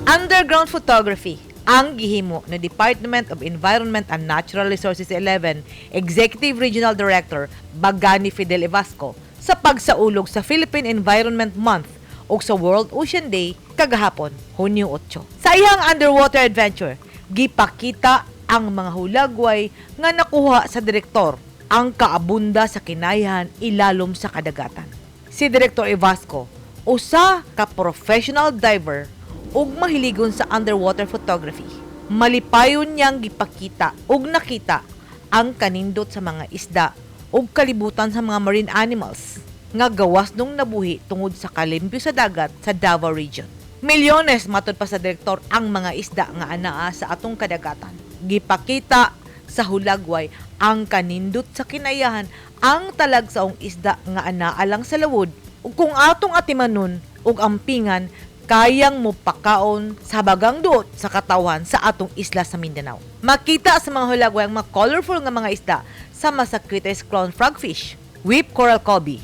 Underground photography ang gihimo ng Department of Environment and Natural Resources 11 Executive Regional Director Bagani Fidel Evasco sa pagsaulog sa Philippine Environment Month ug sa World Ocean Day kagahapon, Hunyo 8. Sa iyang underwater adventure, gipakita ang mga hulagway nga nakuha sa direktor ang kaabunda sa kinayahan ilalom sa kadagatan. Si Direktor Evasco, usa ka professional diver ug mahiligon sa underwater photography. Malipayon niyang gipakita ug nakita ang kanindot sa mga isda ug kalibutan sa mga marine animals nga gawas nung nabuhi tungod sa kalimpyo sa dagat sa Davao Region. Milyones, matud pa sa direktor, ang mga isda nga anaa sa atong kadagatan. Gipakita sa hulagway ang kanindot sa kinayahan ang talagsaong isda nga anaa lang sa lawod ug kung atong atimanon ug ampingan, kayang mopakaon sa habagang duot sa katawhan sa atong isla sa Mindanao. Makita sa mga hulagway ang mga colorful nga mga isda sama sa Critters clown frogfish, whip coral cobie,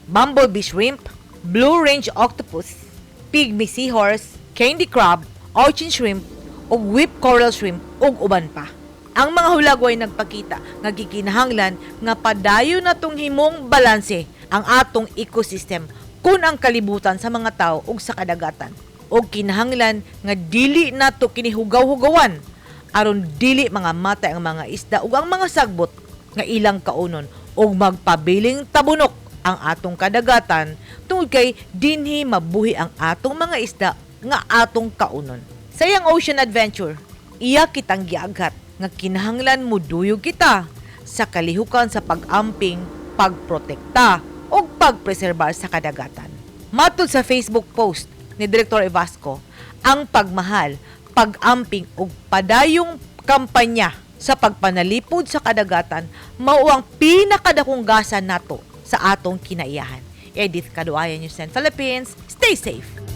bumblebee shrimp, blue range octopus, pygmy seahorse, candy crab, urchin shrimp, ug whip coral shrimp ug uban pa. Ang mga hulagway nagpakita nga gikinahanglan nga padayon natong himong balanse ang atong ecosystem kun ang kalibutan sa mga tao ug sa kadagatan. Ug kinahanglan nga dili nato kini hugaw-hugawan aron dili mga matay ang mga isda ug ang mga sagbot nga ilang kaunon ug magpabiling tabunok ang atong kadagatan tungod kay dinhi mabuhi ang atong mga isda nga atong kaunon. Sa iyang ocean adventure, iya kitang giaghat nga kinahanglan muduyog kita sa kalihukan sa pag-amping, pagprotekta ug pagpreserbar sa kadagatan. Matud sa Facebook post ni Direktor Evasco, ang pagmahal, pag-amping ug padayong kampanya sa pagpanalipod sa kadagatan mao ang pinakadakong gasa nato sa atong kinaiyahan. Edith Kaduayan, News 10 Philippines. Stay safe.